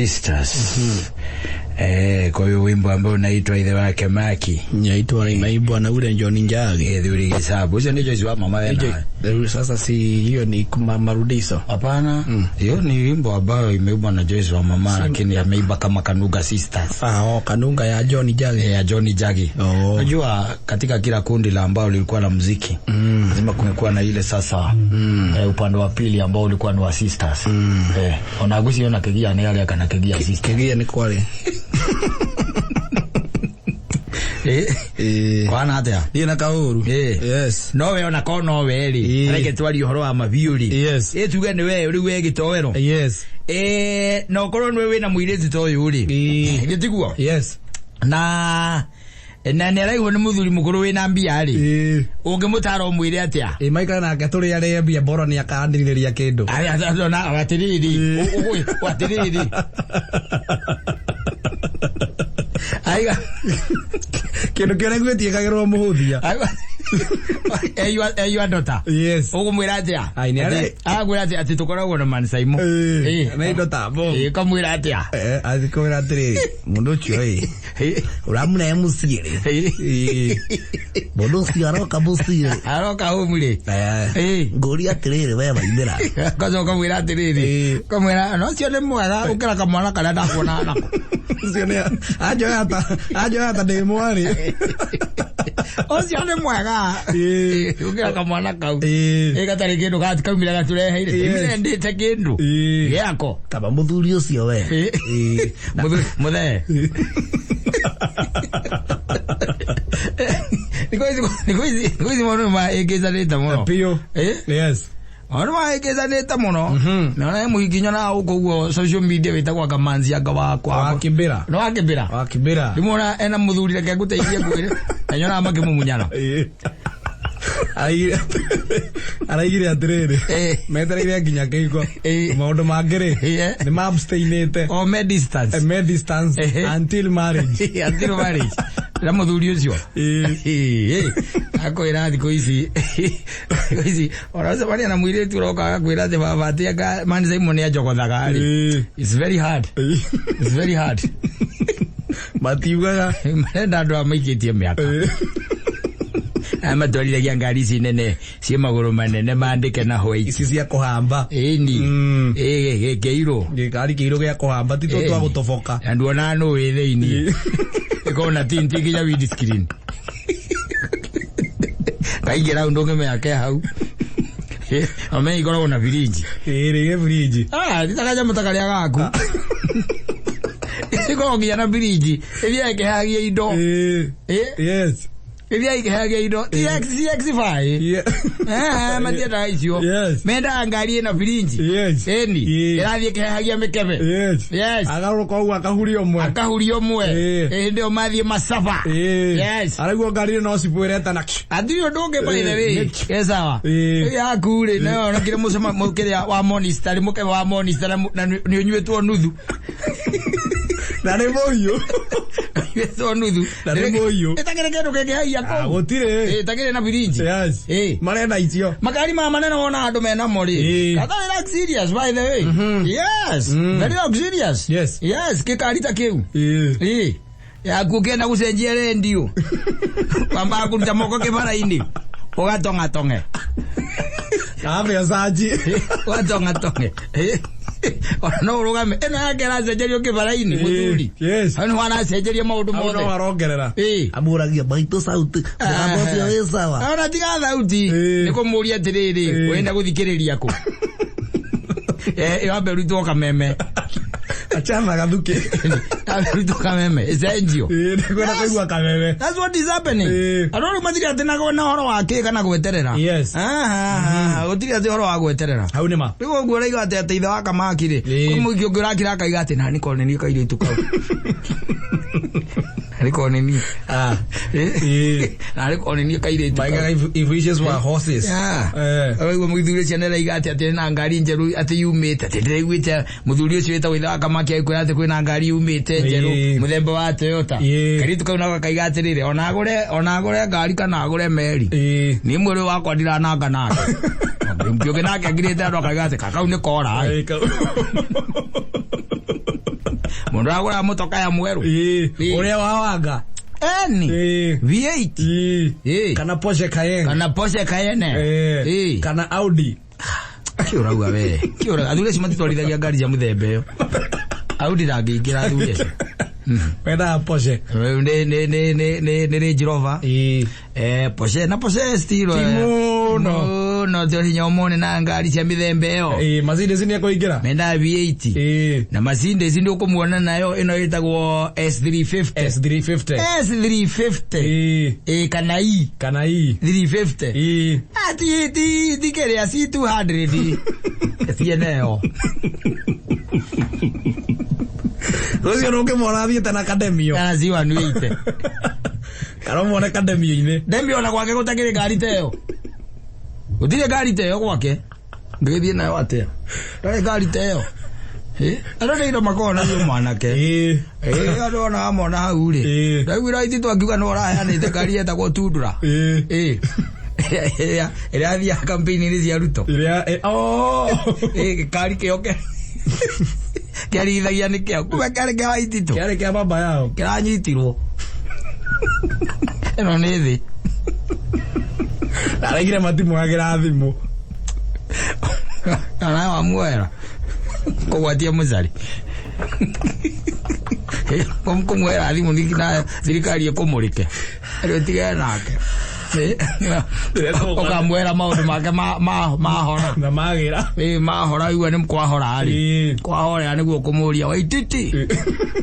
Sisters. Kwa hiyo wimbo ambao unaitwa Ithe wake Maki. Nyaitwa imeimbwa na ule John Njagi. Thuri gisabu. Ucio ni Joyce wa mama wena. Sasa si hiyo ni marudiso. Hapana, hiyo ni wimbo ambayo imeimbwa na Joyce wa mama, lakini ameimba kama Kanunga Sisters. Ah, oh, Kanunga ya John Njagi. Ya John Njagi. Oh. Unajua katika kila kundi la ambao lilikuwa la muziki, lazima kumekuwa na ile sasa upande wa pili ambao ulikuwa ni wa sisters. Onagusi ona kegia ni yale kana kegia sisters. Kegia ni kwale. Kwana atia? Niĩ na kaũru. Yes. No we ona ko no we ri. Reke twarie ũhoro wa mabiũ ri. Yes. Tuge nĩ we rĩu we gĩtoero. Yes. Na ũkorwo nĩwe wĩna mũirĩtu ta ũyũ rĩ. Gĩtiguo? Yes. Na nĩ araigwo nĩ mũthuri mũkũrũ wĩna mbia rĩ. Ũngĩmũtara ũmwĩre atĩa? Maikara nake tũrĩ arĩa mbia bora nĩ akandirĩria kĩndũ. Atĩrĩrĩ. Atĩrĩrĩ. Aiga. Kĩndũ kĩrĩa gwĩtiĩkagĩrwo mũhũthia. Eyua ndota. Yes. Ũgũmwĩra atĩa? Ai, nĩ arĩ- Agwĩra atĩa atĩ tũkoragwo na mansaimo. Na indo ta bo. Kamwĩra atĩa? Athikũra atĩrĩrĩ, mũndũ ũcio ĩ. Ũramũne mũciĩ rĩ. Mũndũ ũcio aroka mũciĩ rĩ. Aroka home rĩ. Ngũria atĩrĩrĩ we waimĩra. Kacoka mwĩra atĩrĩrĩ. Kamwĩra no ũcio nĩ mwega ũkĩra kamwana karĩa ndakuona nako. Ũcio nĩ anjoya ta anjoya ta ndĩ mwarĩ. Ũcio nĩ mwega. Ũkĩra kamwana kau. Gatarĩ kĩndũ kaumire gatũreheire. Ndĩte kĩndũ. Gĩako. Kaba mũthuri ũcio we. Mũthee. Thikũ ici maũndũ nĩmaĩngĩcanĩte mũno. Biũ. Yes. Maũndũ nĩmaĩngĩcanĩte mũno. Naona he mũhiki nyonaga gũkũ ũguo social media wĩtagwo Kamanzi anga wakwa. Wa Kibera. Nĩ wa Kibera. Wa Kibera. Ndĩmuona ena mũthuri reke ngũteithie ngwĩre. Na nyonaga makĩmumunyana. Araigire atĩrĩrĩ, metereire nginya kĩhiko. Maũndũ mangĩ rĩ, nĩ ma abstainĩte. O me distance. Me distance until marriage. Until marriage. Na mũthuri ũcio. Akwĩra thikũ ici. Thikũ ici ũracemania na mũirĩtu ũroka agakwĩra atĩ baba atĩ anga Man Simon nĩ anjogothaga rĩ. It's very hard. It's very hard. Matiugaga. Marenda andũ aya maikĩtie mĩaka. Aya matwarithagia ngari ici nene ciĩ magũrũ manene mandĩke na white. Ici cia kũhamba. Ĩni. Kĩirũ. Gĩkari kĩirũ gĩa kũhamba ti tũ twa gũtoboka. Na nduonaga nũ wĩ thĩiniĩ. Ĩkorwo na tint nginya windscreen. Kaingĩra hau ndũngĩmenya ke hau. Ome ikoragwo na birinji. Rĩge birinji. Ah, ti ta kanyamũ ta karĩa gaku. Ĩkoragwo nginya na birinji. Ĩthiaga ĩkĩhehagia indo. Yes. Ĩthiaga ĩkĩhehagia indo. Ti X5. Matiendaga icio. Yes. Mendaga ngari ĩna birinji. Yes. Ĩni. Ĩrathiĩ ĩkĩhehagia mĩkebe. Yes. Yes. Agarũrũka ũguo akahuria ũmwe. Akahuria ũmwe. Hĩndĩ ĩyo mathiĩ macaba. Yes. Araigua ngari ĩno no cibũ ĩretana. Hatirĩ ũndũ ũngĩ by the way. Ke sawa. Yaku rĩ, nayo onekire mũcema kĩrĩa wa Morningstar, mũkebe wa Morningstar na nĩ ũnyuĩtwo nuthu. Na nĩ mũhiũ. Ũnyuĩtwo nuthu. Na nĩ mũhiũ. Ĩtakĩrĩ kĩndũ kĩngĩhaia kũu. Gũtirĩ. Ĩtakĩrĩ na birinji. Yes. Marenda icio. Makari maya manene wona andũ menamo rĩ. Gatarĩ luxurious by the way. Yes. Very luxurious. Yes. Yes, gĩkari ta kĩu. Yaku ũkĩenda gũcenjia rendio. Wambaga kũruta moko kĩbara-inĩ. Ũgatong'atong'e. Kambe asanji. Ũgatong'atong'e. Ona no ũrũgame. Ĩno yake ĩracenjerio kĩbara-inĩ mũthuri. Yes. Hau nĩho aracenjeria maũndũ Hau mothe. no arongerera. Amũragia maitũ sauti. Mũgambo ũcio wĩ sawa. Ona tiga thauti. Nĩ kũmũria atĩrĩrĩ, ũrenda gũthikĩrĩria kũ? Wambe ũrutwo kameme. Achana gathuke. Wambe ũrutwo kameme. Ĩcenjio. Nĩkwenda kũigua kameme. That's what is happening. Andũ rĩu matirĩ atĩ na ũhoro wa kĩ kana gweterera. Yes. Gũtirĩ atĩ ũhoro wa gweterera. Hau nĩ ma. Rĩu ũguo ũraiga atĩ atĩ ithe wa Kamaki rĩ. Kwĩ mũingĩ ũngĩ ũrakira akaiga atĩ nani korwo nĩ niĩ kairĩtu kau. Nani korwo nĩ niĩ. Nani korwo nĩ niĩ kairĩtu kau. Maigaga if wishes were horses. Ũraigua mũthuri ũcio nĩaraiga atĩ atĩ na ngari njerũ atĩ yumĩte atĩ ndĩraiguĩte mũthuri ũcio wĩtagwo ithe wa Kamaki agĩkwĩra atĩ kwĩna ngari yumĩte njerũ mũthemba wa Toyota. Kairĩtu kau nako gakaiga atĩrĩrĩ ona agũre ngari kana agũre meri. Niĩ mwĩrĩ wakwa ndirananga nake. Ũngĩ nake angirĩte andũ akaiga atĩ kakau nĩ kora. Mundu agura mutoka ya mweru. Ĩĩ. Ũrĩa wa wanga. Eni. Ĩĩ. V8. Ĩĩ. Ĩĩ. Kana Porsche Cayenne. Kana Porsche Cayenne. Ĩĩ. Ĩĩ. Kana Audi. Kĩ ũrauga we? Kĩ ũrauga? Athuri acio matitwarithagia ngari cia mũthemba ĩyo. Audi ndangĩingĩra athuri acio. Wendaga Porsche. Nĩ nĩ nĩ nĩ nĩ nĩ Range Rover. Ĩĩ. Eh, Porsche na Porsche still. Ti mũno. Mũno ti hinya ũmone na ngari cia mĩthemba ĩyo. Ĩĩ, Mercedes nĩ ekũingĩra. Mendaga V8. Ĩĩ. Na Mercedes nĩ ũkũmuona nayo ĩno ĩtagwo S350. S350. S350. Ĩĩ. Ĩĩ kana E Kana E. 350. Ĩĩ. Ah, ti ti ti kĩrĩa C200. Tiene ĩyo. Ũcio ndũngĩmuona athiĩte na kademio. Kana C180. Kana ũmuone kademio-inĩ. Demio ona gwake gũtakĩrĩ ngari ta ĩyo. Gũtirĩ ngari ta ĩyo gwake. Ngĩgĩthiĩ nayo atĩa? Ndarĩ ngari ta ĩyo. Ĩ, andũ nĩ indo makoragwo nacio mwanake. Ĩĩ. Ĩ, andũ ona wamona hau rĩ. Ĩ. Ndaiguire aititũ akiuga nĩ ũraheanĩte ngari yetagwo Tundra. Ĩĩ. Ĩ. Ĩrĩa ĩrĩa athiaga campaign-inĩ cia Ruto. Ĩrĩa ĩ- oh! Ĩ, kari kĩo ke kĩarithagia nĩ kĩo. Kumbe karĩ kĩa Waititũ. Kĩarĩ kĩa baba yao. Kĩranyitirwo. Ĩno nĩ thĩ. Araigire matimũhagĩra thimũ. Kana wamuoera kũgwatia mũcari kũmuoera thimũ nĩ- na thirikari ĩkũmũrĩke rĩu tigane nake ũkamuoera maũndũ make mahora. Na magĩra. Ĩ, mahora igua nĩ kwahora rĩ. Ĩĩ. Kwahorera nĩguo kũmũria Waititi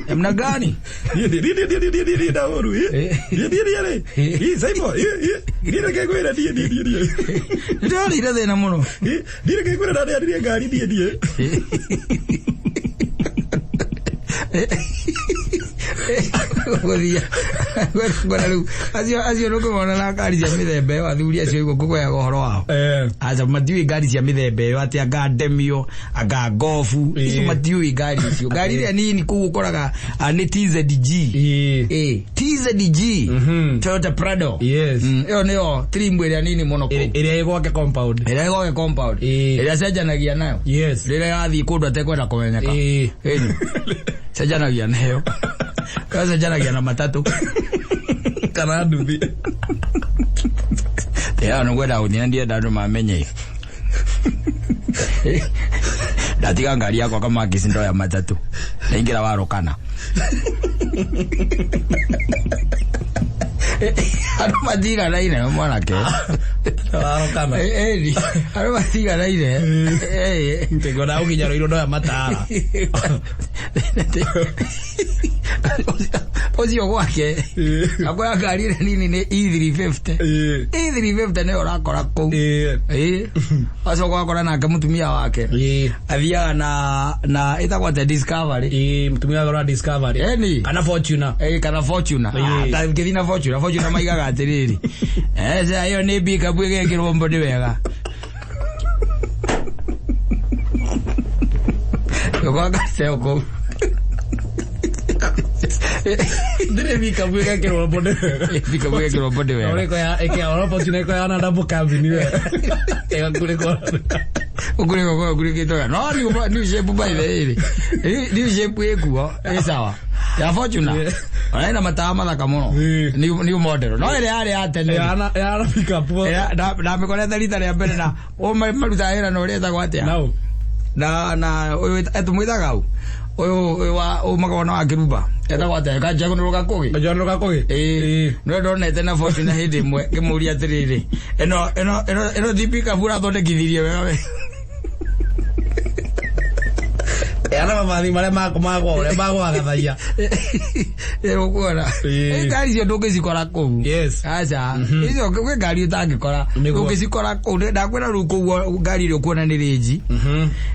namna gani. Niĩ niĩ niĩ niĩ niĩ niĩ niĩ ndaũru. Niĩ niĩ niĩ rĩ. Ĩ, Simon, ĩ, ĩ, niĩ reke ngwĩre niĩ niĩ niĩ niĩ. Nĩndĩrarĩire thĩna mũno. Ĩ, niĩ reke ngwĩre ndaneanire ngari niĩ niĩ. Gũthia ngona rĩu acio acio nĩũkũmona na ngari cia mĩthemba ĩyo athuri acio igũ kũgweaga ũhoro wao. Eh. Aca matiũĩ ngari cia mĩthemba ĩyo atĩ anga ndemio anga ngobu icio. Ĩĩ. Matiũĩ ngari icio, ngari ĩrĩa nini kũu ũkoraga ah, nĩ TZG. Ĩĩ. Ĩ, TZG. Toyota Prado. Yes. Ĩyo nĩyo trim ĩrĩa nini mũno kũu. Ĩrĩa ĩ gwake compound. Ĩrĩa ĩgoke compound. Ĩĩ. Ĩrĩa cenjanagia nayo rĩrĩa yathiĩ kũndũ atekwenda kũmenyeka. Ĩni cenjanagia nayo, ĩyo cenjanagia na matatũ. Kana nduthi. Ĩyo nĩngwenda gũthiĩ na ndienda andũ mamenye ndatiga ngari yakwa kamakisi ndoya matatũ ndaingĩra warũkana andũ matiganaine mwanake. Warokana. Ĩni andũ matiganaine. Ngona ũkinya rũirũ ndoya matara. Ũcio gwake akoya ngari ĩrĩa nini nĩ E350. Ĩĩ. E350 nĩyo ũrakora kũu. Ĩĩ. Ĩĩ, acoka ũgakora nake mũtumia wake Ĩĩ. athiaga na ĩtagwo atĩa, Discovery. Ĩĩ, mũtumia agũra Discovery. Ĩni. Kana Fortuner. Ĩĩ, kana Fortuner. Ĩĩ. Ah, ta ngĩthiĩ na Fortuner, Fortuner maigaga atĩrĩrĩ, eh, ca ĩyo nĩ pickup ĩgekĩrwo mbo nĩ wega. Ũkwa kũu. Ndĩrĩ pickup ĩgekĩrwo mbo nĩ wega. Pickup ĩgekĩrwo mbo nĩ wega. Ũrĩa ya ĩkĩa Fortuner ĩkoya na double cabin we. Ĩgakunĩkwo. Ũkunĩko kwa ũkunĩkĩtwo wega. No new shape by the way. New shape ĩkuo, ĩ sawa. Ya Fortuner. Ona ĩna matawa mathaka mũno. Ĩĩ. New model. No ĩrĩa yarĩ ya tene. Yana yana pickup. Ndamĩkorete rita rĩa mbere na o marutaga wĩra na ũrĩa etagwo atĩa? Nau. Na ũyũ etũmwĩtaga ũ? Ũyũ ũyũ wa ũyũ makoragwo na wa kĩrumba. Etagwo atĩa? Kanjagunũrũ Gakũgĩ. John Gakũgĩ. Ĩĩ. No ndonete na Fortuner hĩndĩ ĩmwe ngĩmũria atĩrĩrĩ, ĩno ĩno ĩno ĩno ti pickup ũrathondekithirie wega we? Yana mamathi marĩa magwa ũrĩa magwagathagia. Ĩrũkuona. Ĩĩ. Ngari icio ndũngĩcikora kũu. Yes. Aca. Icio kwĩ ngari ũtangĩkora. Nĩguo. Ndũngĩcikora kũu. Ndakwĩra rĩu kũu ngari ĩrĩa ũkuona nĩ Range.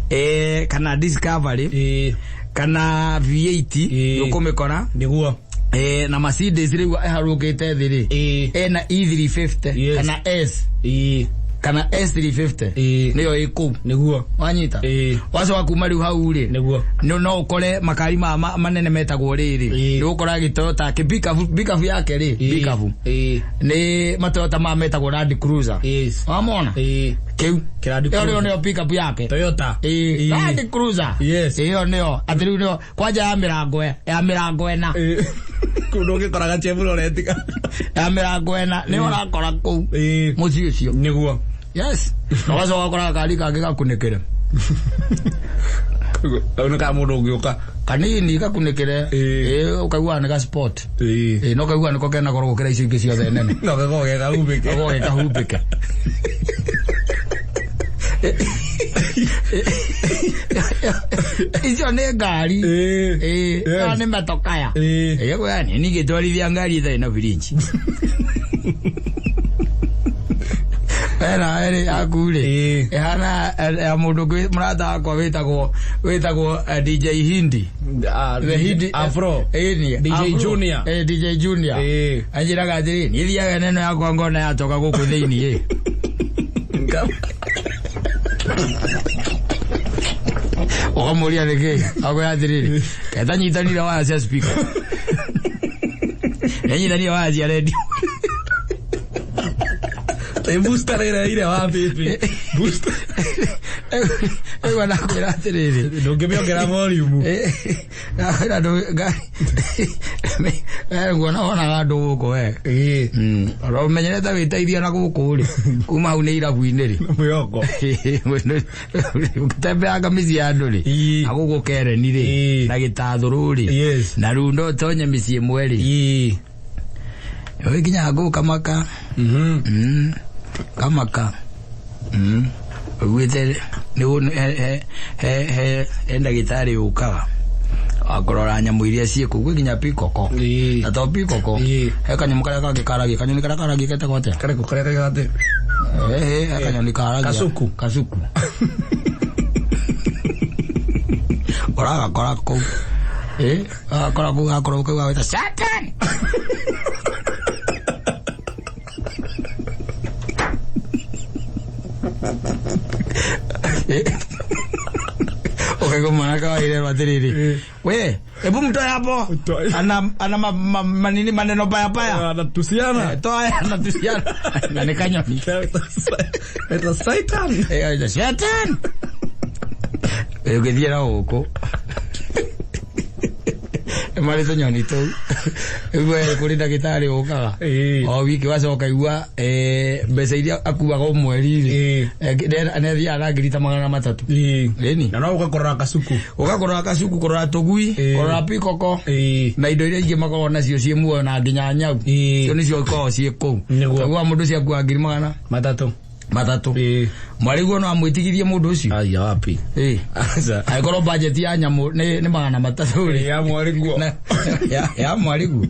Eh, kana Discovery. Ĩĩ. Kana V8 Ĩĩ. nĩũkũmĩkora. Nĩguo. Eh, na Mercedes rĩu ĩharũkĩte thĩ rĩ. Ĩĩ. Ena E350 Yes. kana S Ĩĩ. kana S350 Ĩĩ. nĩyo ĩ kũu. Nĩguo. Wanyita? Ĩĩ. Wacoka kuma rĩu hau rĩ. Nĩguo. No no ũkore makari ma manene metagwo rĩrĩ. Ĩĩ. Nĩ ũkora gĩtoyota kĩ pickup yake rĩ, pickup Ĩĩ. nĩ matoyota maya metagwo Land Cruiser. Yes. Wamona? Ĩĩ. Kĩu. Kĩ Land Ĩyo nĩyo Cruiser. nĩyo pickup yake. Toyota. Ĩĩ, Ĩĩ. Land Cruiser. Yes. Ĩyo nĩyo atĩ rĩu nĩyo kwanja ya mĩrango ya mĩrango ĩna. Ĩĩ. Kũu ndũngĩkoraga Chevrolet. Ya mĩrango ĩna nĩyo ũrakora kũu Ĩĩ. mũciĩ ũcio. Nĩguo. Yes. Na ũgacoka ũgakora gakari kangĩ gakunĩkĩre. Kau nĩ ka mũndũ ũngĩũka. Kanini gakunĩkĩre. Ĩĩ. Ĩĩ, ũkaigua nĩ ga sport. Ĩĩ. Ĩĩ, no kaigua nĩko kena goro gũkĩra icio ingĩ ciothe nene. No gakorwo ge gahumbĩke. Gakorwo ge kahumbĩke. Icio nĩ ngari. Ĩĩ. Ĩĩ, Yes. ĩyo nĩ metokaya. Ĩĩ. Ĩĩ, kwani ningĩtwarithia ngari ĩtarĩ na birinji. Ena ĩrĩ yaku rĩ. Ĩĩ. Ĩhana ya mũndũ ũngĩ mũrata wakwa wĩtagwo DJ Hindi. Ah, The Hindi Afro. Ĩĩ, DJ Afro. Junior. Ĩĩ, DJ Junior. Ĩĩ. Anjĩraga atĩrĩ, niĩ thiaga neno yakwa ngona yatoka gũkũ thĩinĩ ĩ. Ũkamũria nĩkĩ? Akwĩra atĩrĩrĩ, ketanyitanire waya cia speaker. Nĩnyitanire waya cia radio. Ĩ booster ĩrĩa ire wa bibi. Booster. Ĩgua nakwĩra atĩrĩrĩ. Ndũngĩmĩongera volume. Nakwĩra ndũ ngari. Nguona wonaga andũ gũkũ we. Ĩĩ. Ũmenyerete wĩteithia na gũkũ rĩ. Kuma hau nĩ irabu-inĩ rĩ. Mwĩhoko. Ũgĩtembeanga mĩciĩ ya andũ rĩ. Ĩĩ. Na gũkũ Kereni rĩ. Ĩĩ. Na Gĩtathũrũ rĩ. Yes. Na rĩu no ũtonye mĩciĩ ĩmwe rĩ. Ĩĩ. Ũgĩkinyaga kũu Kamaka. Kamaka. Ũiguĩte nĩ he ndagĩtarĩ ũkaga akũrora nyamũ iria ciĩ kũu gwĩ nginya pikoko. Ĩĩ. Na to pikoko. Ĩĩ. He kanyamũ karĩa kangĩ karagia kanyoni karĩa karagia getagwo atĩa? Karĩkũ karĩa karĩa He kanyoni karagia. Kasuku. Kasuku. Ũragakora kũu. Ũragakora kũu gakorwo kau gagwĩta Satan. Ũkaigua mwanake wa irerwo atĩrĩrĩ, we hebu mtoe hapo. Mtoe. Ana manini maneno baya baya. Anatusiana. Toa anatusiana. Na nĩ kanyoni. Eta Satan. Satan. Ũgĩthiĩ na gũkũ. Marĩ tũnyoni tũu. Igua kũrĩ ndagĩtarĩ ũkaga. Ĩĩ. O wiki wacoka igua mbeca iria akuaga o mweri rĩ. Nĩathiaga na ngiri ta 300. Ĩĩ. Ĩni. Na no ũgakorora kasuku. Ũgakũrora kasuku, kũrora tũgui, Ĩĩ. kũrora pikoko. Ĩĩ. Na indo iria ingĩ makoragwo nacio ciĩ muoyo na nginya nyau. Ĩĩ. Icio nĩcio ikoragwo ciĩ kũu. Nĩguo. Ũkaigua mũndũ ũcio akuaga ngiri 300. 300. Ĩĩ. Mwarĩguo no amwĩtigithie mũndũ ũcio. Aya wapi. Ĩĩ. Aca. Angĩkorwo budget ya nyamũ nĩ 300 rĩ. Ya mwarĩguo. Ya mwarĩguo.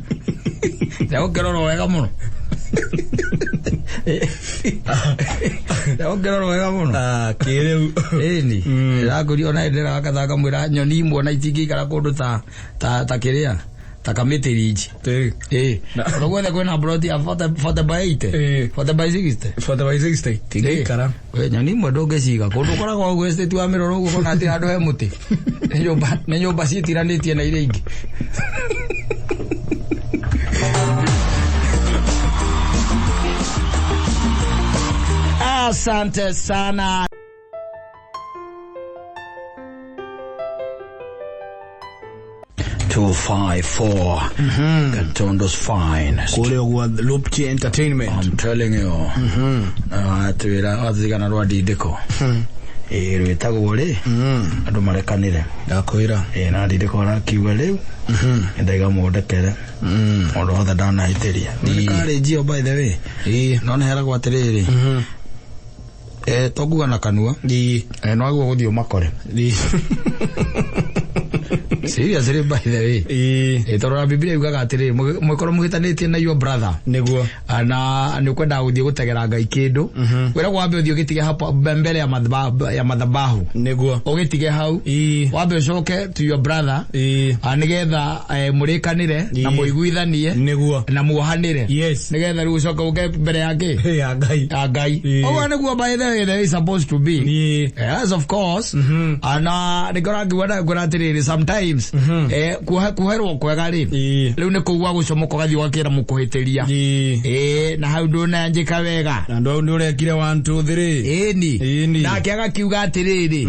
Ndagũkĩrora wega mũno. Ndagũkĩrora wega mũno. Ah, kĩrĩu. Ĩni. Ndĩrakũria ona ndĩra gakathaka mwĩra nyoni imwe na itingĩikara kũndũ ta kĩrĩa ta kamĩtĩ rinji. Ĩĩ. Ĩĩ. Kũndũ guothe kwĩna plot ya 40 by 80. Ĩĩ. 40 by 60. 40 by 60. Tingĩikara. We nyoni imwe ndũngĩciga kũndũ ũkoragwo ũguo estate wa mĩroro ũguo kona atĩ handũ he mũtĩ. Nĩ nyũmba ciĩtiranĩtie na iria ingĩ. Asante sana. 254. Gatundu's finest. Kũrĩa ũguo Lupty Entertainment. I'm telling you. Atwĩra wathigana rwa ndindĩko. Ĩĩ rwĩtagwo rĩ andũ marekanĩre. Ndakwĩra. Ĩĩ na ndindĩko arakiuga rĩu ndaiga mũndekere. Mũndũ wothe ndanahĩtĩria. Nĩ karĩ njio by the way. Ĩĩ. No nĩheragwo atĩrĩrĩ. To kuga na kanua. Ĩĩ. No agwo gũthiĩ ũmakore. Ĩĩ. Seriously by the way. Ĩĩ. Tondũ na Biblia yugaga atĩrĩrĩ, mũngĩkorwo mũhĩtanĩtie na your brother. Nĩguo. Na nĩ ũkwendaga gũthiĩ gũtegera Ngai kĩndũ. Wĩragwo wambe ũthiĩ ũgĩtige hapo mbere ya madhabahu. Nĩguo. Ũgĩtige hau. Ĩĩ. Wambe ũcoke to your brother. Ĩĩ. Nĩgetha mũrĩkanĩre na Ĩĩ. mũiguithanie Nĩguo. na muohanĩre. Yes. Nĩgetha rĩu ũcoke ũke mbere ya kĩ? Ya Ngai. Ya Ngai. Ĩĩ. Ũguo nĩguo by the way there is supposed to be. Ĩĩ. Yes, of course. Na nĩkĩo ũrangiuga na ngwĩra atĩrĩrĩ, sometimes sometimes kuoherwo kwega rĩ, rĩu nĩ kũu gwa gũcomoka ũgathiĩ ũgakĩra mũkũhĩtĩria, ĩĩ, na hau ndũnanjĩka wega. Na andũ au nĩ ũrekire 1 2 3. Ĩni. Ĩni. Nake agakiuga atĩrĩrĩ,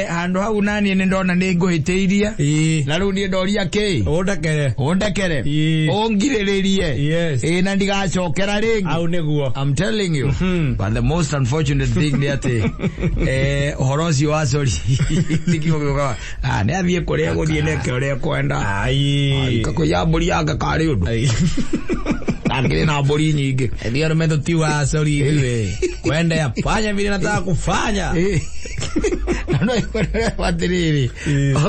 handũ hau naniĩ nĩ ndona nĩ ngũhĩtĩirie, na rĩu niĩ ndoria kĩ? Ũndekere. Ũndekere. Ũngirĩrĩrie. Ĩĩ, na ndigacokera rĩngĩ. Au nĩguo. I'm telling you. But the most unfortunate thing nĩ atĩ ũhoro ũcio wa sorry nĩkĩo gĩũkaga. Ah, nĩ athiĩ kũrĩa gũthiĩ neke ũrĩa ekwenda. Ai. Kakũiya mbũri yake karĩ ũndũ. Ai. Akĩrĩ na mbũri nyingĩ. Ndio arũme tũtiugaga sorry ithuĩ. Kwenda fanya vile nataka kufanya. Na no ikwendere atĩrĩrĩ,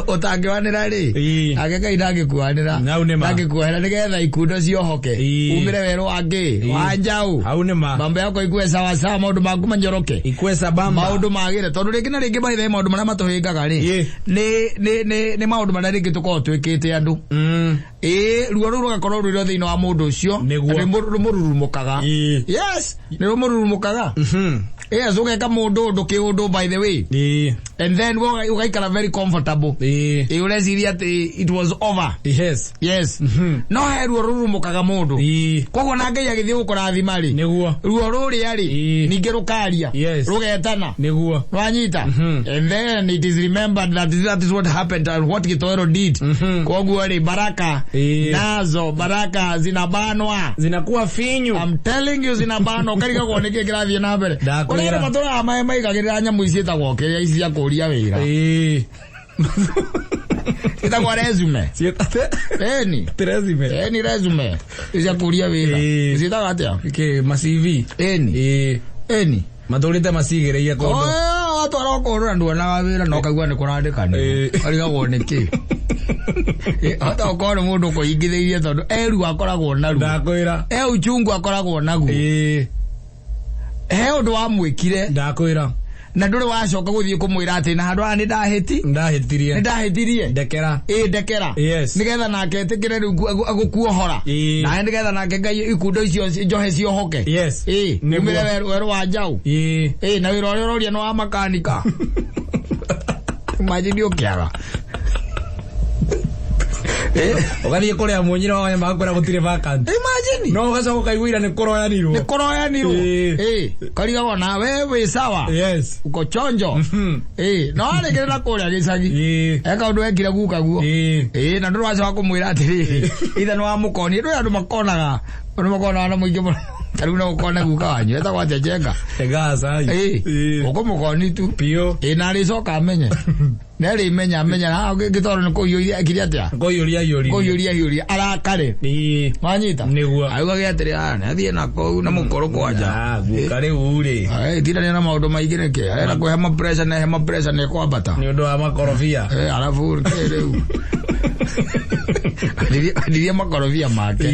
ũtangĩwanĩra rĩ, ake Ngai ndangĩkuanĩra. Hau nĩ ma. Ndangĩkuohera nĩgetha ikundo ciohoke. Umĩre werũ wa ngĩ, wa njaũ. Hau nĩ ma. Mambo yako ikue sawa sawa, maũndũ maku manyoroke. Ikue sabamba. Maũndũ magĩre tondũ rĩngĩ na rĩngĩ by the way maũndũ marĩa matũhĩngaga rĩ, nĩ maũndũ marĩa rĩngĩ tũkoragwo twĩkĩte andũ. Ĩĩ, ruo rũu rũgakorwo rũrĩ thĩinĩ wa mũndũ ũcio. Nĩguo. Nĩ rũmũrurumũkaga. Yes, nĩ rũmũrurumũkaga. Yes, ũgeka mũndũ ũndũ kĩũndũ by the way. And then ũgaikara very comfortable. Ĩĩ, ũreciria atĩ it was over. Yes. Yes. No he ruo rũrurumũkaga mũndũ. Koguo na Ngai agĩthiĩ gũkũrathima rĩ, Nĩguo. ruo rũrĩa rĩ, ningĩ rũkaria. Rũgetana. Nĩguo. Wanyita. And then it is remembered that that is what happened and what Gitoero did. Koguo rĩ, baraka nazo baraka zinabanwa. Zinakuwa finyu. I'm telling you zinabanwa. Ũkarigagwo nĩkĩ kĩrathiĩ na mbere. Ndakwĩra. Ũrĩa andũ matũraga maigagĩrĩra nyamũ ici ciĩtagwo kĩrĩa ici cia kũria wĩra. Ciĩtagwo resume. Ĩni. Resume. Ĩni resume. Ici cia kũria wĩra. Ciĩtagwo atĩa? Kĩ, ma CV. Ĩni. Ĩni. Matũrĩte macigĩrĩire kũndũ. Watwara ũkũrũra nduonaga wĩra na ũkaigua nĩ kũrandĩkanĩrwo. Ũrigagwo nĩkĩ? Hata ũkorwo nĩ mũndũ ũkũhingithĩirie tondũ eru akoragwo naruo. Ndakwĩra. E uchungu akoragwo naguo. He ũndũ wamwĩkire. Ndakwĩra. Na ndũrĩ wacoka gũthiĩ kũmwĩra atĩ na handũ haha nĩ ndahĩti. Ndahĩtirie. Nĩ ndahĩtirie. Ndekera. Ĩĩ, ndekera. Yes. Nĩgetha nake etĩkĩre rĩu agũkuohora. Nawe nĩgetha nake Ngai ikundo icio njohe ciohoke. Yes. Ĩĩ, Nĩguo. umĩre werũ wa njaũ. Ĩĩ, na wĩra ũrĩa ũroria nĩ wa makanika. Imagine ũkĩaga. Ũgathiĩ kũrĩa mũnyira wa magakwĩra gũtirĩ vacant. Imagine. No ũgacoka ũkaigua ira nĩ kũroyanirwo. Nĩ kũroyanirwo. Ĩĩ, karigagwo na we wĩ sawa. Yes. Uko chonjo. Ĩĩ, no arĩkĩrĩra kũrĩa gĩcagi. Eka ũndũ wekire guka guo. Ĩĩ, na ndũrĩ wacoka kũmwĩra atĩrĩrĩ, ithe nĩ wamũkonia. Ndũĩ andũ makonaga, andũ makonaga na mũingĩ mũno. Ta rĩu no ũkone guka wanyu, etagwo atĩa Njenga? Njenga, cai. Ĩĩ, ũkũmũkoni tu. Biũ. Ĩĩ, na arĩcoka amenye. Na arĩmenya, amenya, na gĩtoro nĩ kũiyũria, ekire atĩa? Kũiyũria aiyũririe. Kũiyũria aiyũririe, arakare. Wanyita? Nĩguo. Augage atĩrĩ, ah, nĩ athiĩ na kũu na mũkũrũ kwanja. Ah, guka rĩu rĩ. Tindania na maũndũ maingĩ nĩkĩ? Arenda kwĩhe ma pressure na hema pressure nĩ kwambata. Nĩ ũndũ wa makorobia. Arabu kĩ rĩu? Ndirie makorobia make.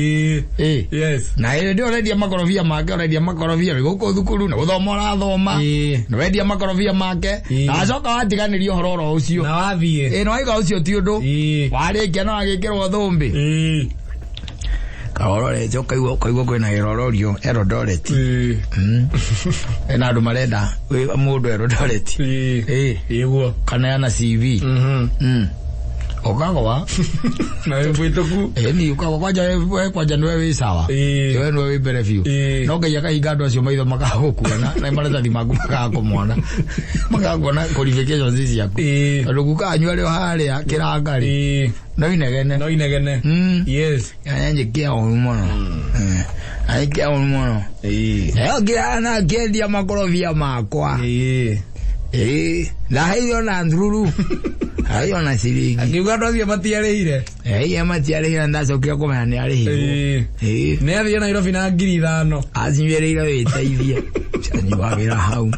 Yes. Na hĩndĩ ĩrĩa ũrendia makorobia make, ũrendia makorobia wĩ gũkũ thukuru, nĩ gũthoma ũrathoma. Nĩ wendia makorobia make. Na wacoka watiganĩria ũhoro oro ũcio. Na wathiĩ. Na waiga ũcio ti ũndũ. Warĩkia na wagĩkĩrwo thũmbĩ. Karororete ũkaigua kwĩna gĩrororio Eldoret. Ena andũ marenda mũndũ Eldoret. Ĩguo. Kaneana CV. Ũkagwa. Na wĩ mũhĩtũku. Ĩni, ũkagwa kwanja we kwanja nĩwe wĩ sawa. We nĩwe wĩ mbere biũ. No Ngai akahinga andũ acio maitho makaga gũkuona, na maratathi maku makaga kũmona. Makaga kuona qualifications ciaku. Tondũ guka wanyu arĩ o harĩa kĩranga rĩ. No inegene. No inegene. Yes. Anyanjikia ũru mũno. Anyanjikia ũru mũno. Ngira ngĩendia makorobia makwa. Ndaheirwo na ndururu. Ndaheirwo na ciringi. Akiuga andũ acio matiarĩhire. Ĩĩ, matiarĩhire, ndacokire kũmenya nĩ arĩhirwo. Nĩ athiĩ Nairobi na 5,000. Acinyuĩrĩire wĩteithie. Anyuagĩra hau.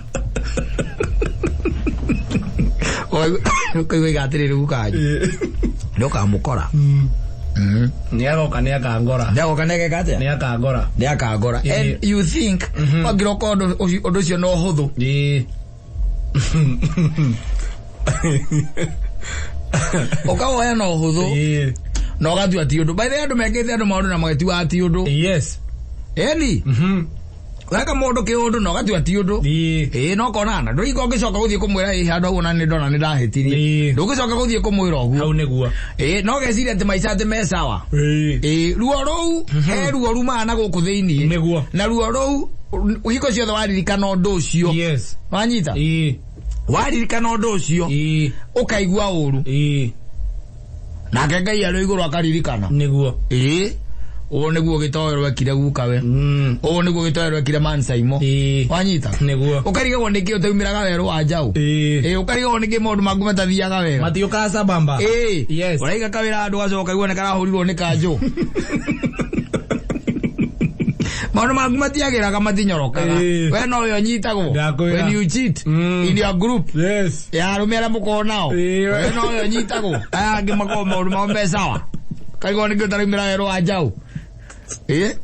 Ũkaigua iga atĩrĩrĩ guka wanyu. Nĩ ũkamũkora. Nĩ agoka, nĩ akangora. Nĩ agoka, nĩ ageka atĩa? Nĩ akangora. Nĩ akangora. And you think, wangĩroka ũndũ ũcio no ũhũthũ. Ũkawoya na ũhũthũ. Na ũgatua ti ũndũ. By the way, andũ mekĩte andũ maũndũ na magĩtua ti ũndũ. Yes. Ĩni. Weka mũndũ kĩũndũ na ũgatua ti ũndũ. Ĩĩ no kona na ndũringa ũngĩcoka gũthiĩ kũmwĩra ĩ handũ hau ona nĩ ndona nĩ ndahĩtirie. Ndũngĩcoka gũthiĩ kũmwĩra ũguo. Hau nĩguo. Ĩĩ no geciria atĩ maica atĩ me sawa. Ĩĩ ruo rũu he ruo rumaga na gũkũ thĩiniĩ. Nĩguo. Na ruo rũu hingo ciothe waririkana ũndũ ũcio. Yes. Wanyita? Waririkana ũndũ ũcio ũkaigua ũru. Nake Ngai arĩ igũrũ akaririkana. Nĩguo. Ĩĩ ũũ nĩguo gĩtoero ekire gukawe. Ũũ nĩguo gĩtoero ekire Mansaimo. Wanyita? Nĩguo. Ũkarigagwo nĩkĩ ũtaumĩraga werũ wa njaũ. Ĩĩ ũkarigagwo nĩkĩ maũndũ maku matathiaga wega. Matiũkaga sambamba. Ĩĩ. Yes. Ũraiga kawĩra handũ ũgacoka ũkaigua nĩ karahũrirwo nĩ kanjũ. Maũndũ maku matiagĩraga matinyorokaga. Ĩĩ. We nowe ũnyitagwo. Ndakwĩra. When you cheat in your group. Yes. Ya arũme arĩa mũkoragwo nao. Ĩĩ. We nowe ũnyitagwo. Aya angĩ makoragwo maũndũ mao me sawa. Karigagwo nĩkĩ ũtaraumĩra werũ wa njaũ. Ĩĩ.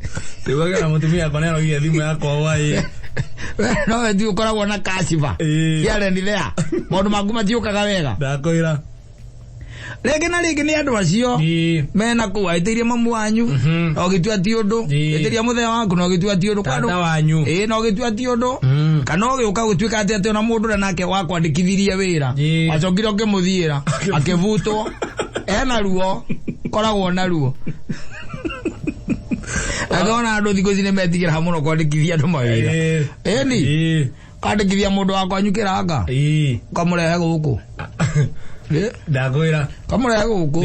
Rĩu na mũtumia akwa nĩarogire thimũ yakwa hwaĩ. We nowe tu ũkoragwo na kashiba. Ĩĩ. Here and there. Maũndũ maku matiũkaga wega. Ndakwĩra. Rĩngĩ na rĩngĩ nĩ andũ acio. Mena kũu ahĩtĩirie mamu wanyu na ũgĩtua ti ũndũ, hĩtĩria mũthee waku na ũgĩtua ti ũndũ, Tata wanyu. Ĩĩ na ũgĩtua ti ũndũ, kana ũgĩũka gũtuĩka atĩ atĩ ona mũndũ ũrĩa nake wakwandĩkithirie wĩra wacokire ũkĩmũthiĩra akĩbutwo, ena ruo, koragwo na ruo. Akona andũ thikũ ici nĩ metigĩraga mũno kwandĩkithia andũ mawĩra. Ĩni kandĩkithia mũndũ wa kwanyu kĩranga ũkamũrehe gũkũ. Ndakwĩra. Kamũrehe gũkũ.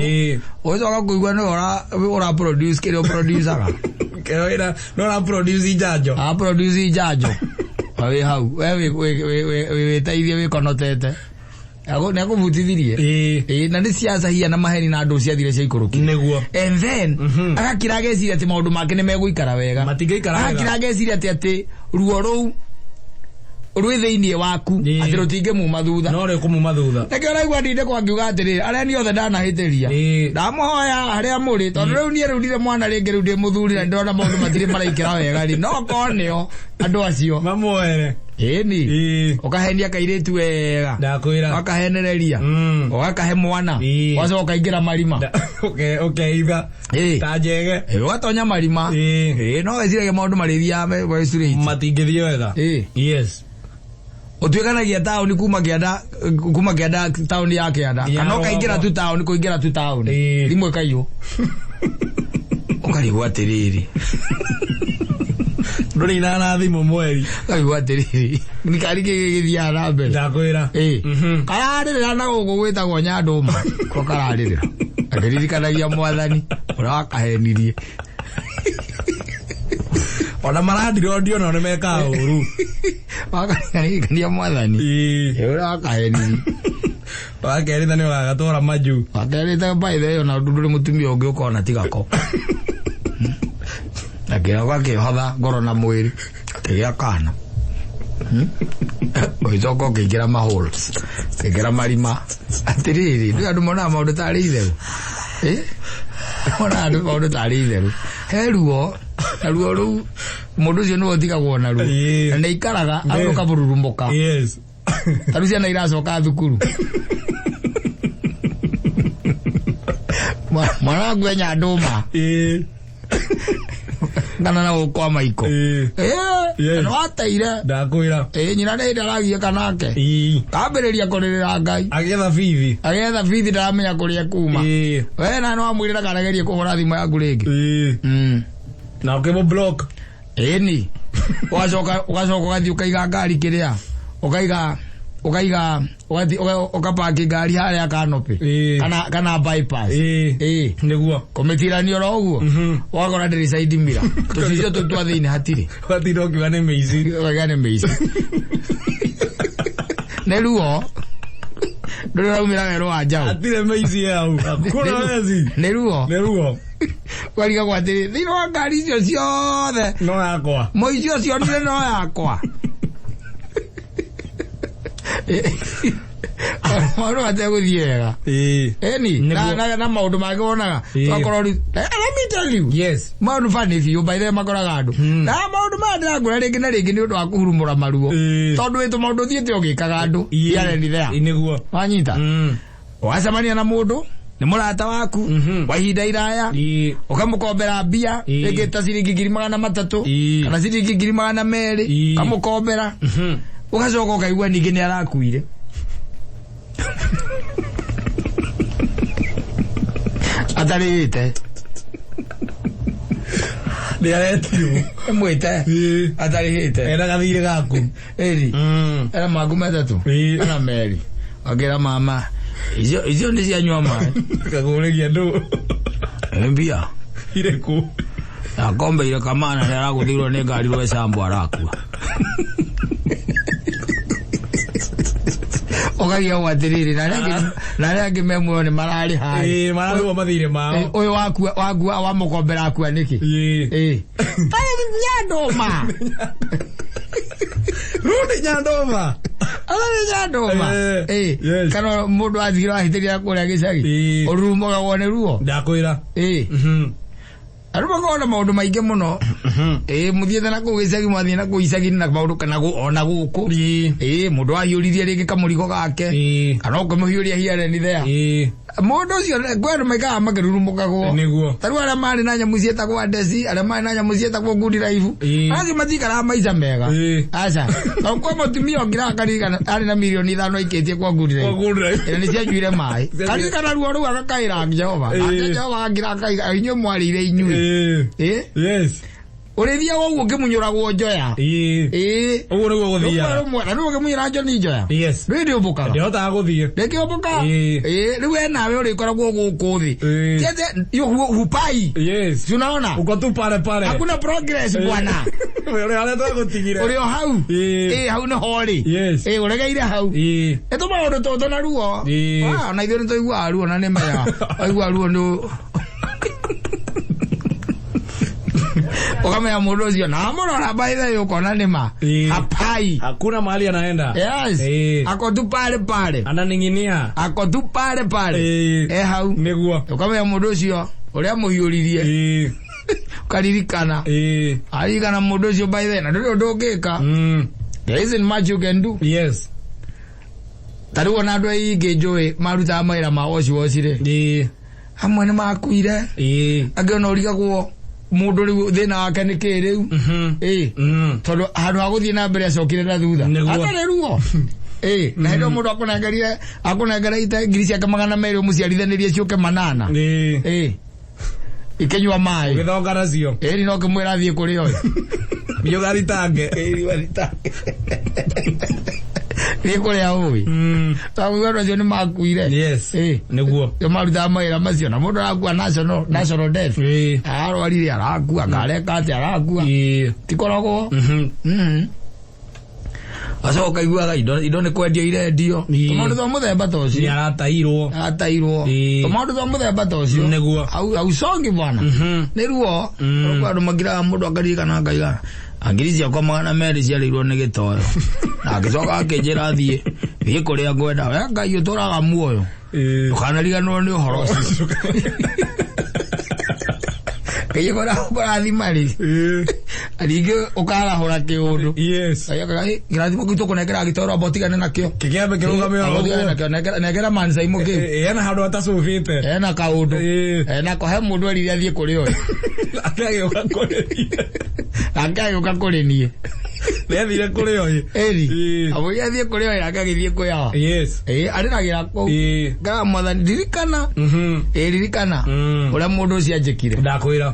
Ũgĩcoka kũigua nĩwe ũra produce kĩrĩa ũproducaga. Kĩrĩa no ũra produce njanjo. A produce njanjo. Na wĩ hau, we wĩteithie wĩkonotete. Nĩakũbutithirie. Ĩĩ na nĩ ciaca hia na maheni na andũ ciathire ciaikũrũkire. Nĩguo. And then agakira ageciria atĩ maũndũ make nĩ megũikara wega. Matingĩikara wega. Agakira ageciria atĩ atĩ ruo rũu rwĩ thĩiniĩ waku atĩ rũtingĩmuma thutha. No rĩkũmuma thutha. Nĩkĩo ũraigua ndinde kwa ngiuga atĩrĩrĩ, arĩa niĩ othe ndanahĩtĩria ndamũhoya harĩa mũrĩ, tondũ rĩu niĩ rĩu ndirĩ mwana rĩngĩ, rĩu ndĩ mũthuri na ndĩrona maũndũ matirĩ maraikĩra wega rĩ, no korwo nĩo andũ acio mamuoere. Ĩni ũkahenia kairĩtu wega. Ndakwĩra. Ũgakahenereria. Ũgakahe mwana. Ũgacoka ũkaingĩra marima. Ũkeitha. Ta njege. Ũgatonya marima. Ĩĩ no weciragia maũndũ marĩthiaga me straight. Matingĩthiĩ wega. Yes. Ũtuĩkanagia taũni kuma kĩanda, kuma kĩanda taũni ya kĩanda. Kana ũkaingĩra tu taũni, kũingĩra tu taũni. Thimũ ĩkaiywo. Ũkarigwo atĩrĩrĩ. Ndũrĩ na thimũ mweri. Ũkarigwo atĩrĩrĩ. Nĩ kari kĩ gĩgĩthiaga na mbere. Ndakwĩra. Kararĩrĩra na gũkũ gwĩtagwo Nyandũma. Ko kararĩrĩra. Akĩririkanagia mwathani ũrĩa wakahenirie. Ona marandirondi onao nĩ mekaga ũru. Wakaririkania mwathani. Ũrĩa wakahenirie. Wakerĩta nĩ ũgagatwara majuu. Wakerĩte by the way ona ndũrĩ mũtumia ũngĩ ũkona tigako. Akĩroka akĩhotha ngoro na mwĩrĩ. Akĩgĩa kana. Ũgĩcoka ũkĩingĩra ma-holes. Ũkĩingĩra marima. Atĩrĩrĩ, ndũĩ andũ monaga maũndũ tarĩ itherũ. Monaga andũ maũndũ tarĩ itherũ. He ruo, na ruo rũu mũndũ ũcio nĩwe ũtigagwo naruo. Na nĩ aikaraga agũka Yes. Ta rĩu ciana iracoka thukuru. Mwana waku e Nyandũma. Kana na gũkũ kwa Maiko. Nĩ wateire. Ndakwĩra. Nyina nĩ hĩndĩ aragiĩka nake. Kambĩrĩria kũrĩrĩra Ngai. Agĩetha bithi. Agĩetha bithi ndaramenya kũrĩa kuma. We na nĩ wamwĩrĩra kana agerie kũhũra thimũ yaku rĩngĩ. Na ũkĩmũ block. Ĩni. Ũgacoka ũgacoka ũgathiĩ ũkaiga ngari kĩrĩa. Ũkaiga ũkaiga ũgathiĩ ũkapaki ngari harĩa canopy. Kana kana bypass. Nĩguo. Kũmĩtirania oro ũguo. Ũgakora ndĩrĩ side mirror. Tũcicio tũu twa thĩinĩ hatirĩ. Ũgatinda ũkiuga nĩ mĩici. Ũkauga nĩ mĩici. Nĩ ruo. Ndũrĩ ũraumĩra werũ wa njaũ. Hatirĩ mĩici hau. Hakuna wezi. Nĩ ruo. Nĩ ruo. Ũkarigagwo atĩrĩ, thĩinĩ wa ngari icio ciothe. No yakwa. Mũici ũcio onire no yakwa. Maũndũ mategũthiĩ wega. Ĩni, na maũndũ mangĩ wonaga. Ũgakorwo rĩu, let me tell you. Yes. Maũndũ funny biũ, by the way makoraga andũ. Na maũndũ maya ndĩrakwĩra rĩngĩ na rĩngĩ nĩ ũndũ wa kũhurumũra maruo. Tondũ wĩ tũmaũndũ ũthiĩte ũgĩkaga andũ. Here and there. Nĩguo. Wanyita? Wacemania na mũndũ, Nĩ mũrata waku wa ihinda iraya, ũkamũkombera mbia rĩngĩ ta ciringi 300,000 kana ciringi 200,000, ũkamũkombera, ũgacoka ũkaigua ningĩ nĩ arakuire. Atarĩte. Nĩ aretirwo. Ĩmwĩte atarĩhĩte. Ena gathirĩ gaku. Ĩri era maku 3 kana 2, akĩra mama icio icio nĩ cianyua maĩ. Kagũrĩria ndũ. Nĩ mbia irĩkũ? Akombeire kamana nĩ aragũthirwo nĩ ngari rwecambo arakua. Ũkagia ũguo atĩrĩrĩ, na arĩa angĩ me muoyo nĩ mararĩha. Ĩĩ, mararĩhwo mathirĩ mao. Ũyũ wakua wakua wamũkombera akua nĩkĩ? Tarĩ nyandũma. Rudi nyandũma. Ararĩ nyandũma. Kana mũndũ athirwo ahĩtĩria kũrĩa gĩcagi, ũrurumũkagwo nĩ ruo. Ndakwĩra. Andũ makoragwo na maũndũ maingĩ mũno. Mũthiĩte na kũu gĩcagi, mwathiĩ na kũu icagi na maũndũ kana ona gũkũ. Mũndũ ahiũririe rĩngĩ kamũrigo gake, kana ũkĩmũhiũria here and there. Mũndũ ũcio kwĩ andũ maikaraga makĩrurumũkagwo. Nĩguo. Ta rĩu arĩa marĩ na nyamũ ciĩtagwo andeci, arĩa marĩ na nyamũ ciĩtagwo good life, acio matikaraga maica mega. Aca. Tondũ kwĩ mũtumia ũngĩrakaririkana arĩ na 5 mirioni aikĩtie kwa good life. Kwa good life. Ĩna nĩ cianyuire maĩ. Karirikana ruo rũu agakaĩra Jehova. Nake Jehova akira akaiga inyuĩ mwarĩire inyuĩ. Yes. Ũrĩthiaga ũguo ũkĩmunyũragwo njoya. Ũguo nĩguo gũthiaga. Rũmwe na rĩu ũkĩmunyũra njo nĩ njoya. Yes. Rĩu ndĩũmbũkaga. Ndĩhotaga gũthiĩ. Ndĩkĩũmbũka. Rĩu we nawe ũrĩkoragwo gũkũ thĩ. Tiete hupai. Yes. Si unaona? Uko tu pale pale. Hakuna progress bwana. Ũrĩa harĩa twagũtigire. Ũrĩ o hau. Hau nĩho ũrĩ. Yes. Ũregeire hau. Nĩ tũmaũndũ tũtũ na ruo. Ona ithuĩ nĩtũiguaga ruo na nĩmenyaga. Waigua ruo nĩ ũkamenya mũndũ ũcio na amũrora by the way ũkona nĩ ma. Hapai. Hakuna mahali anaenda. Yes. Ako tu pale pale. Ananing'inia. Ako tu pale pale. Hau. Nĩguo. Ũkamenya mũndũ ũcio ũrĩa mũhiũririe. Ũkaririkana. Aririkana mũndũ ũcio by the way na ndũrĩ ũndũ ũngĩka. There isn't much you can do. Yes. Ta rĩu ona andũ aingĩ njũĩ marutaga mawĩra ma waci waci rĩ. Amwe nĩ makuire. Angĩ ona ũrigagwo mũndũ rĩu thĩna wake nĩ kĩĩ rĩu. Tondũ handũ ha gũthiĩ na mbere acokire na thutha. Atarĩ ruo. Na hĩndĩ ĩyo mũndũ akũnengere ite ngiri ciake 200 ũmũciarithanĩrie ciũke 800. Ikĩnyua maĩ. Ũgĩthonga nacio. Ĩni no kĩmwĩra athiĩ kũrĩ oĩ. Thiĩ ũgathitange. Thiĩ kũrĩa ũĩ. Tondũ andũ acio nĩ makuire. Yes. Nĩguo. Nĩ marutaga mawĩra macio na mũndũ arakua national death. Ararwarire arakua, kareka atĩa arakua. Tikoragwo. Acoka ũkaiguaga indo nĩ kwendio irendio. Tũmaũndũ twa mũthemba ta ũcio. Nĩ aratairwo. Aratairwo. Tũmaũndũ twa mũthemba ta ũcio. Nĩguo. Hausongi bwana. Nĩ ruo. Kwĩ andũ makiraga mũndũ akaririkana akaiga ngiri ciakwa 200 ciarĩirwo nĩ gĩtoyo. Na agĩcoka akĩnjĩra thiĩ kũrĩa ngwenda. We Ngai ũtũraga muoyo. Ndũkanariganĩrwo nĩ ũhoro ũcio. Ngai kũrathima rĩ. Rĩngĩ ũkarahũra kĩũndũ. Yes. Kĩrathimo kĩu tũkũnengera gĩtoro amba ũtigane nakĩo. Kĩkĩambe kĩrũgame o Ũtigane nakĩo, nengera mancaimũ kĩu. Ena handũ atacũbĩte. Ena kaũndũ. Ena ko he mũndũ erire athiĩ kũrĩ oĩ. Nake agĩũka kũrĩ niĩ. Nake agĩũka kũrĩ niĩ. Nĩathire kũrĩ oĩ. Ĩri. Amũira athiĩ kũrĩ oĩ nake agĩthiĩ kwĩ awa. Yes. Arĩragĩra kũu. Ngaga mwathani ririkana. Ririkana. Ũrĩa mũndũ ũcio anjĩkire. Ndakwĩra.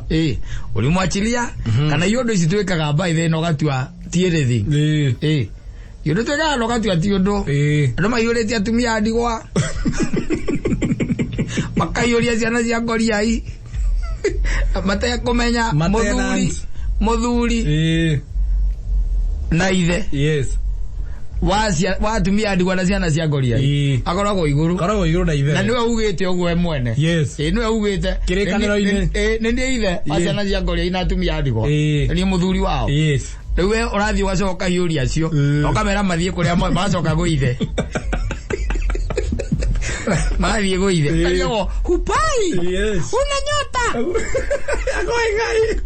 Ũlimwachilia kana iũndũ ici twĩkaga by the way na ũgatua ti anything. Iũndũ twĩkaga na ũgatua ti ũndũ. Andũ maiyũrĩtie atumia a ndigwa. Makaiyũria ciana cia ngoriai. Matekũmenya mũthuri na ithe. Yes. Wa atumia a ndigwa na ciana cia ngoriai. Akoragwo igũrũ. Akoragwo igũrũ na ithe. Na nĩwe ugĩte ũguo we mwene. Yes. Nĩwe ugĩte. Kĩrĩkanĩro-inĩ. Nĩ niĩ ithe wa ciana cia ngoriai na atumia a ndigwa. Nĩ niĩ mũthuri wao. Yes. Rĩu we ũrathiĩ ũgacoka ũkahiũria acio. Na ũkamera mathiĩ kũrĩa magacoka gwĩ ithe. Mathiĩ gwĩ ithe. Karigagwo, hupai. Yes. Una nyota. Ngai.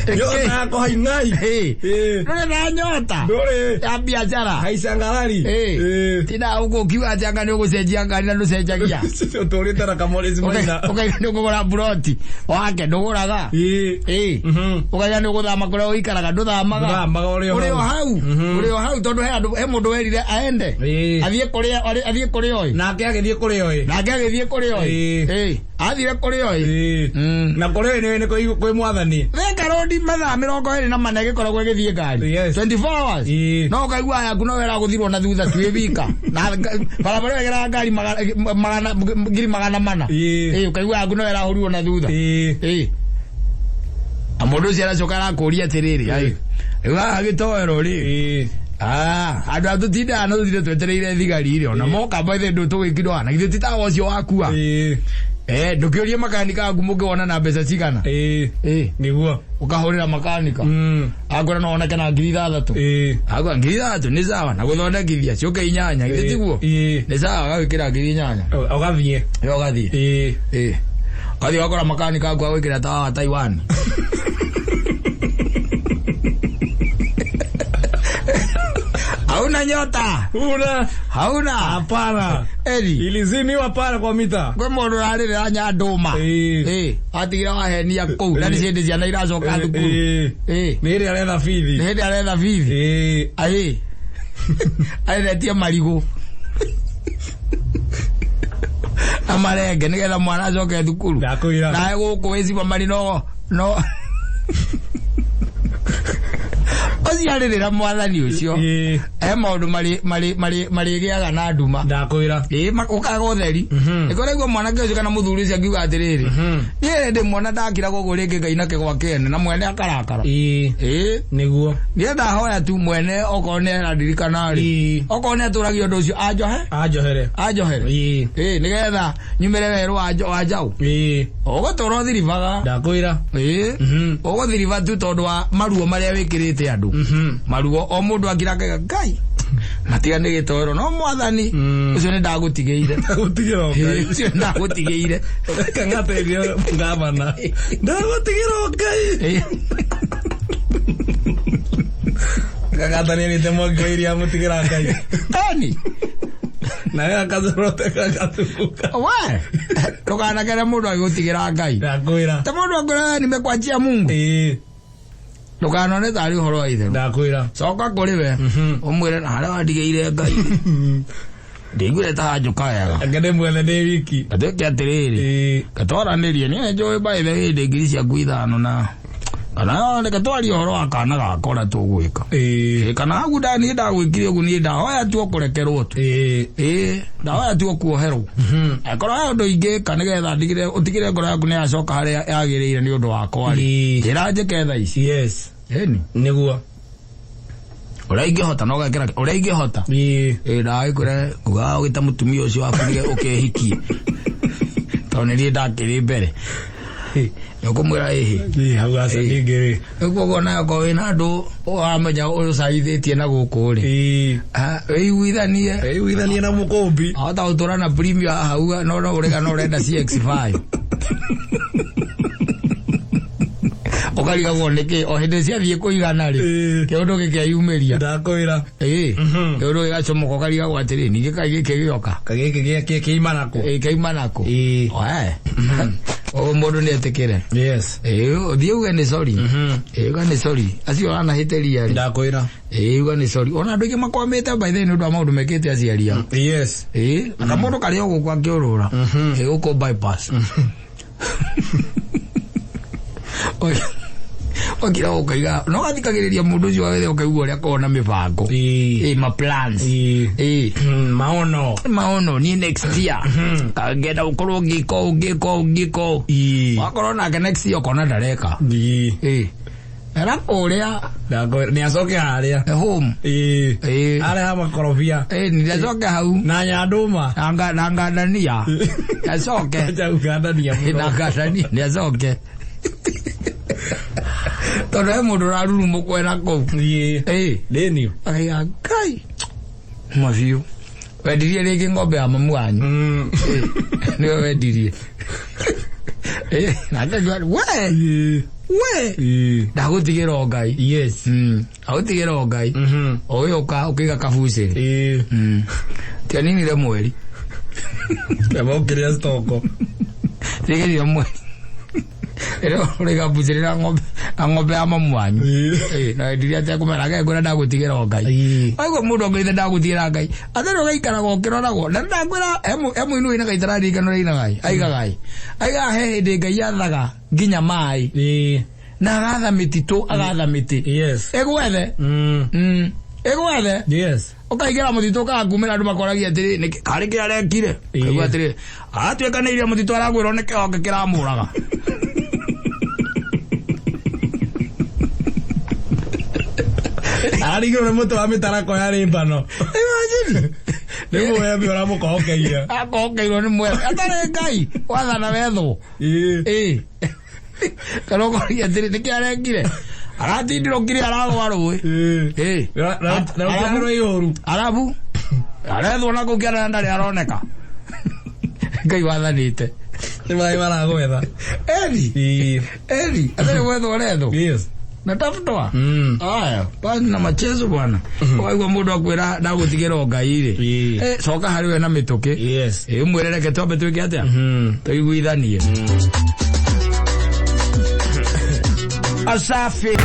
Nyota yako haing'ai. Ndũrĩ na nyota Ndũrĩ. ya biacara. Haica ngarari. Tina ũguo ũkiuga atĩ anga nĩ ũgũcenjia ngari na ndũcenjagia. Ũtũrĩte na kamorĩci maina. Ũkaiga nĩ ũkũgũra buroti wake ndũgũraga. Ũkaiga nĩ ũgũthama kũrĩa ũikaraga ndũthamaga. Ndũthamaga, ũrĩ o Ũrĩ o hau. hau. Ũrĩ o hau tondũ he andũ he mũndũ werire aende. Athiĩ kũrĩa athiĩ kũrĩa oĩ. Nake agĩthiĩ kũrĩa oĩ. Nake agĩthiĩ kũrĩa oĩ. Athire kũrĩa oĩ. Na kũrĩa oĩ nĩ kwĩ mwathani. Thika rodi mathaa 24 ĩgĩkoragwo ĩgĩthiĩ ngari. 24 hours. No ũkaigua yaku no ĩragũthirwo na thutha tu ĩwika. Na barabara ĩyo ĩgeraga ngari 400,000. Ũkaigua yaku no ĩrahũrirwo na thutha. Na mũndũ ũcio aracoka arakũria atĩrĩrĩ, ai, rĩu haha gĩtoero rĩ. Andũ a tũtindaga na tũtinde twetereire thigari rĩ, ona moka by the way tũgĩkindwo na githĩ ti tawa ũcio wakua. Ndũkĩũrie makanika aku mũngĩwona na mbeca cigana. Nĩguo. Ũkahũrĩra makanika. Akwĩra no woneke na 6,000. Akwĩra 6,000 nĩ sawa na gũthondekithia ciũke 8 githĩ tiguo? Nĩ sawa agagwĩkĩra 8,000. Ũgathiĩ. Ũgathiĩ. Ũgathiĩ ũgakora makanika aku agwĩkĩra tawa wa Taiwan. Hauna nyota. Una. Hauna. Hapana. Eri. Ilizimiwa pale kwa mita. Kwĩ mũndũ ũrarĩrĩra nyandũma. Atigĩra wahenia kũu na nĩ hĩndĩ ciana iracoka thukuru. Nĩ hĩndĩ aretha bithi. Nĩ hĩndĩ aretha bithi. Aretie marigũ. Na marenge nĩgetha mwana acoke thukuru. Ndakwĩra. Nawe gũkũ wĩciba mari no no. Ũcio arĩrĩra mwathani ũcio. He maũndũ marĩgĩaga na nduma. Ndakwĩra. Ũkaga ũtheri. Nĩkĩo ũraigua mwanake ũcio kana mũthuri ũcio akiuga atĩrĩrĩ. Niĩ ndĩ mwana ndakira gũkũ rĩngĩ ngaina kĩgwa kĩene na mwene akarakara. Nĩguo. Niĩ ndahoya tu mwene okorwo nĩ arandirikana rĩ. Okorwo nĩ atũragia ũndũ ũcio anjohe. Anjohere. Anjohere. Nĩgetha nyumĩre werũ wa njaũ. Ũgũtũra ũthiribaga. Ndakwĩra. Ũgũthiriba tu tondũ wa maruo marĩa wĩkĩrĩte andũ. Maruo o mũndũ akira akaiga Ngai. Matiga nĩ gĩtoero no mwathani ũcio nĩ ndagũtigĩire. Ndagũtigĩra Ngai. Ũcio nĩ ndagũtigĩire. Kang'ateithio ngavana. Ndagũtigĩra Ngai. Kang'ata nĩ arĩte mwaki wa iria amũtigĩra Ngai. Eni. Nawe akazoroteka agatumbuka. We. Ndũkanakere mũndũ agĩgũtigĩra Ngai. Ndakwĩra. Ta mũndũ akwĩra nimekuachia Mungu. Ndũkanone tarĩ ũhoro wa itherũ. Ndakwĩra. Coka kũrĩ we. Ũmwĩre na harĩa wandigĩire Ngai. Ndĩiguire ta hanjũka wega. Anga ndĩmwethe ndĩ wiki. Gatuĩke atĩrĩrĩ. Gatwaranĩrie niĩ njũĩ by the way ndĩ 5,000 na kana reke twarie ũhoro wa kana gakwa ũrĩa tũgwĩka. Kana hau niĩ ndagwĩkire ũguo niĩ ndahoya tu ũkũrekerwo tu. Ndahoya tu ũkuoherwo. Angĩkorwo he ũndũ ingĩka nĩgetha ndigĩre ũtigĩre ngoro yaku nĩ yacoka harĩa yagĩrĩire nĩ ũndũ wakwa rĩ. Njĩra njĩke thaa ici. Ĩni. Nĩguo. Ũrĩa ingĩhota no gekĩra ũrĩa ingĩhota. Ndagĩkwĩra uga ũgĩta mũtumia ũcio waku nĩgetha ũkehikie. Tondũ nĩ niĩ ndakĩrĩ mbere. Nĩ ũkũmwĩra ĩhĩ. Hau aca ningĩ rĩ. Ũguo ũguo nawe okorwo wĩna andũ ũramenya ũcaithĩtie na gũkũ rĩ. Wĩiguithanie. Wĩiguithanie na mũkũmbi. Ahota gũtũra na premium haha hau no no ũrega no ũrenda CX5. Ũkarigagwo nĩkĩ o hĩndĩ ciathiĩ kũigana rĩ. Kĩũndũ gĩkeyumĩria. Ndakwĩra. Kĩũndũ gĩgacomoka ũkarigagwo atĩrĩ ningĩ kaĩ gĩkĩ gĩoka. Kaĩ gĩkĩ kĩima nakũ. Kĩima nakũ. O mũndũ nĩ etĩkĩre. Ũthiĩ uge nĩ sorry. Uga nĩ sorry. Acio ũranahĩtĩria rĩ. Ndakwĩra. Uga nĩ sorry. Ona andũ aingĩ makwamĩte by the way nĩ ũndũ wa maũndũ mekĩte aciari ao. Aka mũndũ karĩ o gũkũ akĩũrũra. Gũkũ bypass. Okira ũkaiga no athikagĩrĩria mũndũ ũcio wethe ũkaigua ũrĩa akoragwo na mĩbango. Ma plans. Maono. Maono ni next year. Ngenda ũkorwo ngĩka ũũ, ngĩka ũũ, ngĩka ũũ. Wakorwo nake next year ũkona ndareka. Era kũrĩa. Nĩ acoke harĩa. Home. Harĩa ha makorobia. Nĩ acoke hau. Na nyandũma. Na ngandania. Acoke. Acha ngandania mũno. Na ngandania nĩ acoke. Tondũ he mũndũ ũrarurumũkwo ena kũu. Ndĩniũ. Akaiga Ngai. Mabiũ. Wendirie rĩngĩ ng'ombe ya mamu wanyu. Nĩwe wendirie. Nake akiuga, we. We ndagũtigĩra o Ngai. Yes. Agũtigĩra o Ngai. Ũgĩũka ũkĩiga kabucĩrĩ. Ĩĩ. Tianinire mweri. Kaba ũkĩrĩa stoko. Tianinire mweri. Ĩrĩa ũrĩiga bucĩrĩ na ng'ombe na ng'ombe ya mamu wanyu. Ĩĩ, na ndiria atekũmenya ngwĩra ndagũtigĩra o Ngai. Waigua mũndũ angĩte ndagũtigĩra Ngai. Atĩrĩ ũgaikaraga ũkĩroragwo. Na ndakwĩra he mũini ũinaga itaririkana ũrĩa ainaga ĩ, aigaga ĩ. Aigaga he hĩndĩ Ngai athaga nginya maĩ. Na agatha mĩtitũ, agatha mĩtĩ. Yes. Ĩgwethe. Ĩgwethe. Yes. Ũkaingĩra mũtitũ ũkaga kumĩra andũ makoragia atĩrĩ nĩkĩ karĩ kĩ arekire. Kaigua atĩrĩ aratuĩkanĩirie mũtitũ aragwĩrwo nĩ kĩhonge kĩramũraga. Ararigirwo nĩ mũtĩ wa mĩtarakwa yarĩ mbano. Imagine. Nĩ mũembe ũramũkohokeire. Akohokeirwo nĩ mwembe. Atarĩ Ngai wathana wethwo. Ĩĩ. Kana ũkoria atĩrĩ nĩkĩ arekire. Aratindirũkire aragwa rũĩ. Ĩĩ. Na ũkĩarĩrwo ihũru. Arabu arethwo na kũu kĩanda ndarĩ aroneka. Ngai wathanĩte. Nĩ maĩ maragwetha. Eri. Eri. Atarĩ gwethwo arethwo. Yes. Natafutwa. Aya, basi na machezo bwana. Waigua mũndũ akwĩra ndagũtigĩra o Ngai rĩ. Eh, coka harĩ we na mĩtũkĩ. Yes. Ĩ mwĩre reke twambe twĩke atĩa? Tũiguithanie. Asafi.